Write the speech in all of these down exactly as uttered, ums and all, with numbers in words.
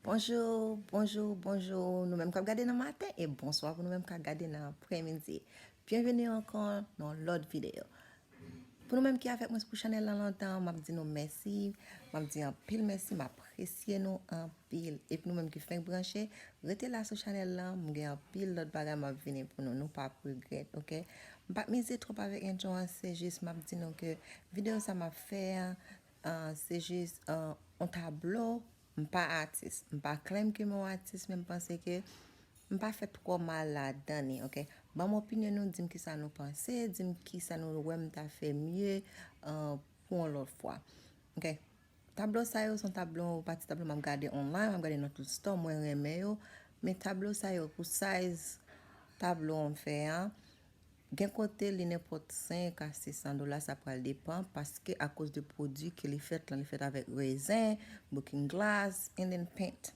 Bonjou, bonjou, bonjou nou menm k ap gade nan maten e bonswa pou nou menm k ap gade nan aprèmidi. Byenveni ankò nan yon lòt videyo. Pou nou menm ki avèk mwen pou chanèl lan lontan, m ap di nou mèsi, m ap di anpil mèsi, m apresye nou anpil. Epi nou menm ki fenk branche, rete la sou chanèl lan, m gen anpil lòt bagay m ap vini pou nou, nou p ap regrèt, oke? M p ap mize twòp avèk entwo an, se jis m ap di nou ke videyo sa m ap fè a, ah, se jis, ah, yon tablo. M pa atis, m pa claim ke m yon atis, men m panse ke m pa fè twò mal ladan li, oke? Ban m opinyon nou, di m kisa nou panse, di m kisa nou wè m ta fè mye, ah, pou yon lòt fwa, oke? Tablo sa yo se yon tablo, pati tablo m ap gade online, m ap gade nan tout store, mwen renmen yo, men tablo sa yo pou size tablo an fè a, gen kote li nenpòt senk a sis san dola, sa pral depann, paske akoz de pwodui ke li fèt lan, li fèt avèk rezen, looking glass, and then paint.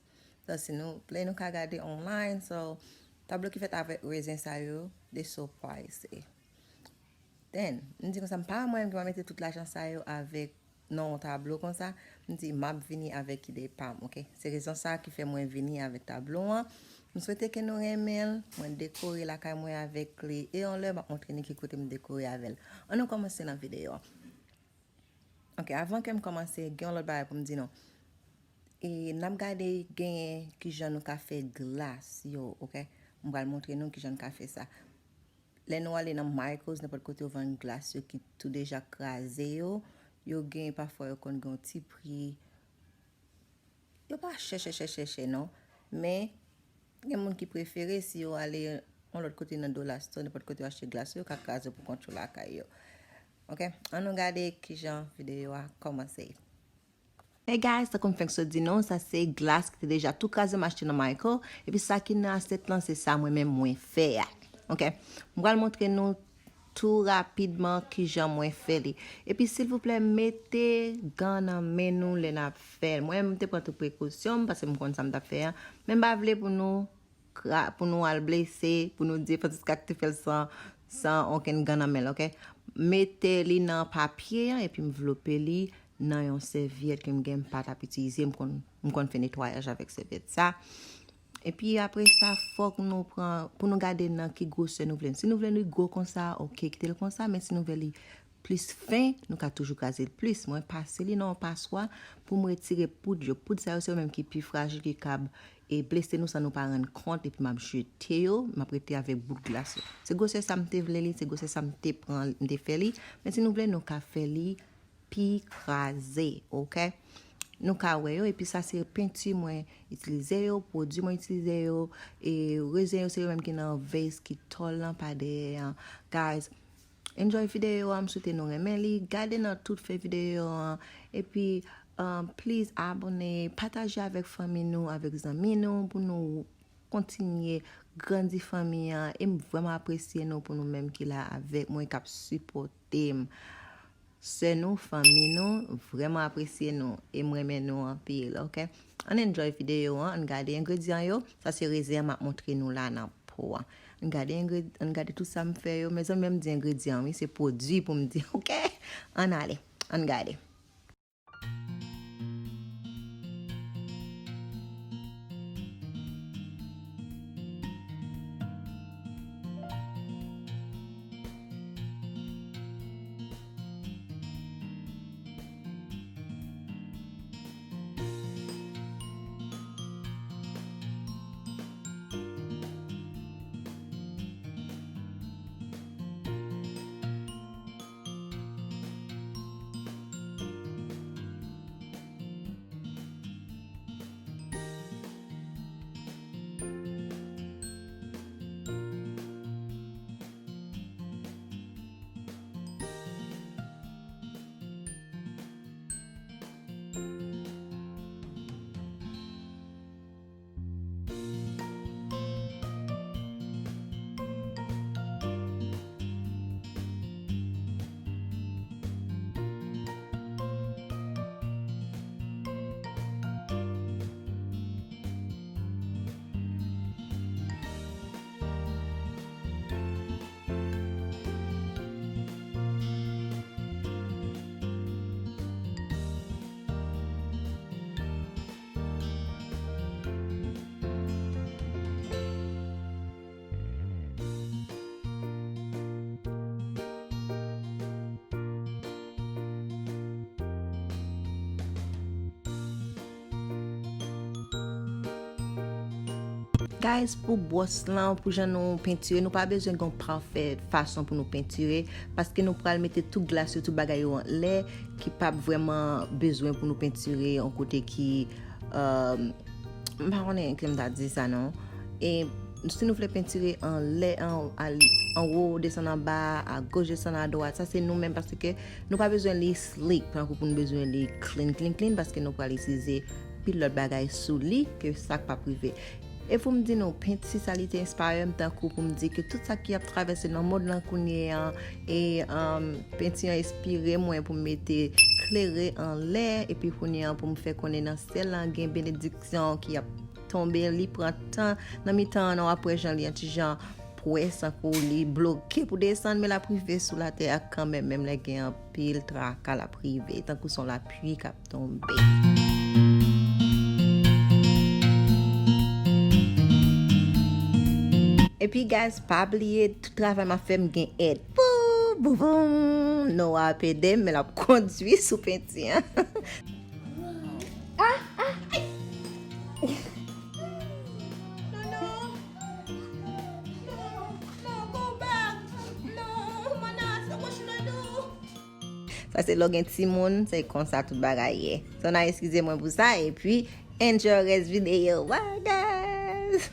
So, si nou vle, nou ka gade online. So, tablo ki fèt avèk rezen sa yo, they so pricey. Then, m di konsa, m pa wè mwen menm ki va mete tout lajan sa yo avèk nan yon tablo konsa, m di m ap vini avèk ide pa m, oke? Se rezon sa ki fè mwen vini avèk tablo an. M swete ke nou renmen l. Mwen dekore lakay mwen avèk li e yon lè m ap montre nou ki kote m dekore avè l. Ann nou kòmanse nan videyo an. Oke, avan ke m kòmanse, gen yon lòt bagay pou m di nou. E n ap gade genyen kijan nou ka fè glas yo, oke? M pral montre nou kijan n ka fè sa. Lè nou ale nan Michaels, nenpòt kote yo vann glas yo ki tou deja kraze yo, yo gen, pafwa yo konn gen yon ti pri. Yo pa chè, chè, chè, chè, chè, non. Men, gen moun ki prefere si yo ale yon lòt kote nan dollar store, nenpòt kote yo achte glas yo, yo ka kraze pou kont yo lakay yo. Oke? Ann nou gade kijan videyo a kòmanse. Hey guys, tankou m fenk sot di nou, sa se glas ki te deja tou kraze m achte nan Michael. Epi sa ki nan asyèt lan, se sa mwen menm mwen fè a. Oke? M pral montre nou tou rapidman kijan mwen fè li. Epi silvouplè, mete gan nan men nou lè n ap fè l. Mwen menm, m te pran tout prekosyon m, paske m konn sa m t ap fè a. Men m pa vle pou nou kra-, pou nou al blese, pou nou di e Francisca ki te fè l san, san okenn gan nan men l, oke? Mete li nan papye an epi m vlope li nan yon sèvyèt ke m gen, m pa t ap itilize, m konn, m konn fè netwayaj avèk sèvyèt sa. Epi apre sa, fòk nou pran, pou nou gade nan ki gwosè nou vle l. Si nou vle li gwo konsa, oke, kite l konsa, men si nou vle li plis fen, nou ka toujou kraze l plis. Mwen pase li nan yon paswa pou m retire poud yo. Poud sa yo, se yo menm ki pi frajil, ki kab e blese nou san nou pa rann kont, epi m ap jete yo, m ap rete avèk bout glas yo. Se gwosè sa m te vle li, se gwosè sa m te pran, m te fè li. Men si nou vle, nou ka fè li pi kraze, oke? Nou ka wè yo, epi sa se penti mwen itilize yo, pwodui mwen itilize yo, e rezen yo se yo menm ki nan vase ki tòl lan pa dèyè an. Guys, enjoy videyo a, m swete nou renmen li. Gade nan tout fen videyo an. Epi, um, please abòne, pataje avèk fanmi nou, avèk zanmi nou, pou nou kontinye grandi fanmi an. E m vrèman apresye nou pou nou menm ki la avèk mwen, k ap sipòte m. Sè nou, fanmi nou, vrèman apresye nou. E m renmen nou anpil, oke? Ann enjoy videyo an, ann gade engredyan yo. Sa se rezen an m ap montre nou la nan po an. Ann gade engred-, ann gade tout sa m fè yo. Mezanmi, m di engredyan, wi, se pwodui pou m di, oke? Ann ale, ann gade. Guys, pou bwòs lan, pou jan nou pentire, nou pa bezwen gen yon pafè fason pou nou pentire, paske nou pral mete tout glas yo, tout bagay yo anlè, ki p ap vrèman bezwen pou nou pentire yon kote ki, um, m pa konnen ki m ta di sa non. E si nou vle pentire anlè, an, al-, anwo, desann anba, agoch, desann adwat, sa se nou menm, paske nou pa bezwen li slick, tankou pou nou bezwen li clean, clean, clean, paske nou pral itilize pil lòt bagay sou li ke sa k p ap rive. E pou m di nou, penti sa li te enspire m, tankou pou m di ke tout sa ki ap travèse nan mond lan kounye an, e, um, penti an enspire mwen pou m mete klere anlè, epi kounye an pou m fè konnen nan syèl lan gen benediksyon ki ap tonbe, li pran tan nan mitan an, w ap wè jan li yon ti jan pwès, tankou li bloke pou desann, men l ap rive sou latè a kanmenm, menm lè gen anpil traka, l ap rive, tankou se yon lapli k ap tonbe. Epi, guys, pa bliye, tout travay m ap fè, m gen èd. Pou, bouboum, Noah ap ede m, men l ap kondui sou penti an. Ah, ah, ay! No, no. No, no, go back. No, Manas, look what you done do. Sa se lè w gen timoun, se konsa tout bagay ye. So, n a eskize mwen pou sa, epi enjoy rès videyo. Bye, guys!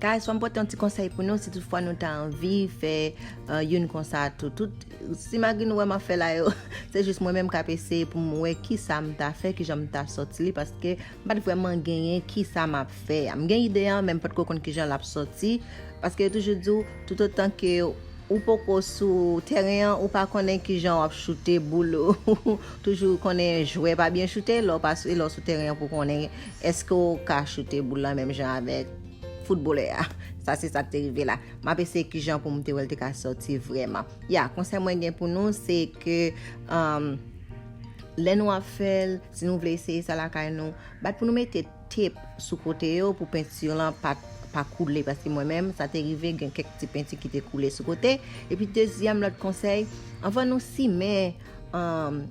Guys, fò m pote yon ti konsèy pou nou, si tout fwa nou ta anvi fè, euh, youn konsa tou. Tout, si malgre nou wè m ap fè la yo, se jis mwen menm k ap eseye pou m wè kisa m ta fè, kijan m ta sòti li, paske m pa t vrèman genyen kisa m ap fè a. M gen ide an, men m pa t ko konn kijan l ap sòti, paske yo toujou di w, toutotan ke ou poko sou tèren an, ou pa konnen kijan w ap choute boul ou. Toujou konnen jwè pa byen choute, lè w pa sou, lè w sou tèren an pou konnen èske w ka choute boul lan menm jan avèk foutbolè a. Sa se sa k te rive la. M ap eseye kijan pou m te wè l te ka sòti vrèman. Ya, konsèy mwen gen pou nou, se ke, um, lè nou ap fè l, si nou vle eseye sa lakay nou, bat pou nou mete tep sou kote yo pou penti lan pa, pa koule, paske mwen menm, sa te rive gen kèk ti penti ki te koule sou kote. Epi dezyèm lòt konsèy, anvan nou simen, um,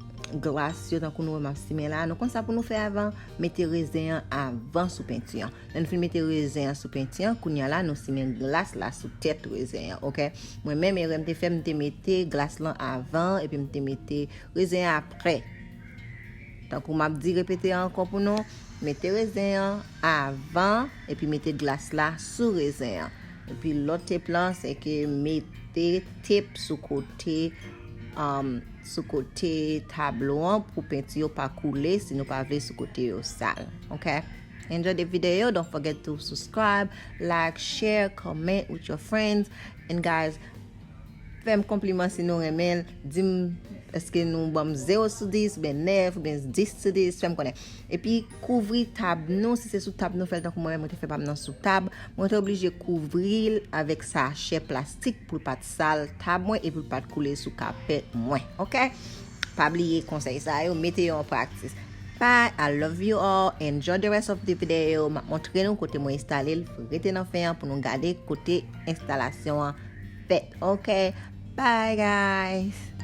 glas yo, tankou nou wè m ap simen la, nou konn sa pou nou fè avan, mete rezen an avan sou penti an. Lè nou fin mete rezen an sou penti an, kounye a la, nou simen glas la sou tèt rezen an, oke? Mwen menm, erè m te fè, m te mete glas lan avan, epi m te mete rezen an apre. Tankou m ap di, repete ankò pou nou, mete rezen an avan, epi mete glas la sou rezen an. Epi lòt tip lan, se ke mete tip sou kote, um, sou kote tablo an pou penti yo pa koule si nou pa vle sou kote yo sal. Oke? Enjoy the video. Don't forget to subscribe, like, share, comment with your friends. And guys, fè m konpliman si nou renmen l. Di m èske nou ban m zewo sou dis, oubyen nèf, oubyen dis sou dis, fè m konnen. Epi kouvri tab nou, si se sou tab nou fè l tankou mwen menm, mwen te fè pa m nan sou tab, mwen te oblije kouvri l avèk sachè plastik pou l pa t sal tab mwen e pou l pa t koule sou kapèt mwen, oke? Pa bliye konsèy sa yo, mete yo an praktis. Bye, I love you all, enjoy the rest of the video. M ap montre nou kote mwen enstale l, rete nan fen an pou nou gade kote enstalasyon an fèt, oke? Bye, guys!